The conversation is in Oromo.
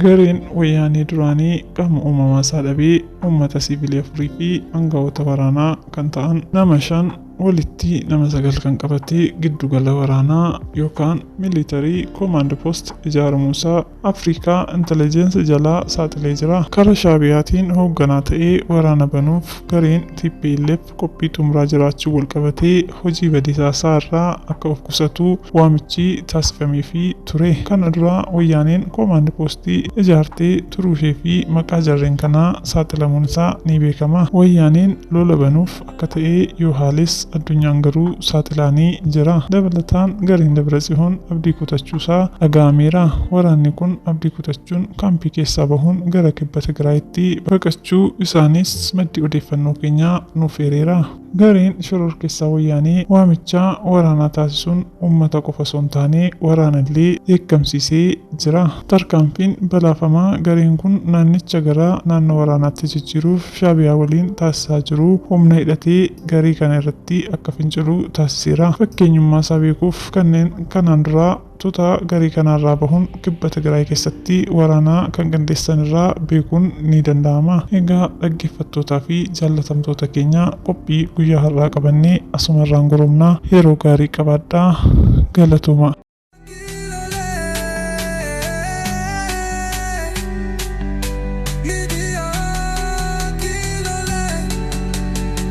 Gareen wayyaanee duraanii qaama uumamaa isaa dhabee uummata siivilii afurii fi aangawoota waraanaa kan ta'an nama 5 walitti nama 9 kan qabatee giddugala waraanaa yookaan militarii koomaand poost ijaaramuusaa Afrikaa Intellijensi jalaa saaxilee jira. Karaa Shaabiyaatiin hoogganaa ta'ee waraana banuuf gareen TPLF qophii xumuraa jiraachuu walqabatee hojii badiisaasaa irraa akka of qusatu waamichi taasifameefii ture. Kana dura wayyaaneen koomaand poostii ijaartee turuushee fi maqaa jarreen kanaa saaxilamuun isaa ni beekama. Wayyaaneen lola banuuf akka ta'e yoo haales addunyaan garuu saaxilaanii jira. Dabalataan gareen Dabratsihoon abdii kutachuusaa dhaga'ameera. Waraanni kun abdii kutachuun kaampii keessaa bahuun gara kibba Tigraayitti baqachuu isaanis maddi odeeffannoo keenyaa nuuf eereera. Gareen shororkeessaa wayyaanee waamicha waraanaa taasisuun uummata qofa osoo hin taane waraanallee dheekkamsiisee jira. Tarkaanfiin balaafamaa gareen kun naannicha gara naannoo waraanaatti jijjiiruuf Shaabiyaa waliin taasisaa jiru humna hidhatee garee kana irratti akka fincilu taasiseera. Fakkeenyummaa isaa beekuuf kanneen kanaan dura tuuta garee kanarraa bahuun kibba Tigraay keessatti waraanaa kan qindeessan irraa beekuun ni danda'ama. Egaa dhaggeeffattootaa fi jaallatamtoota keenya qophii guyyaa har'aa qabannee asumarraan goromnaa yeroo gaarii qabaadhaa. Galatooma.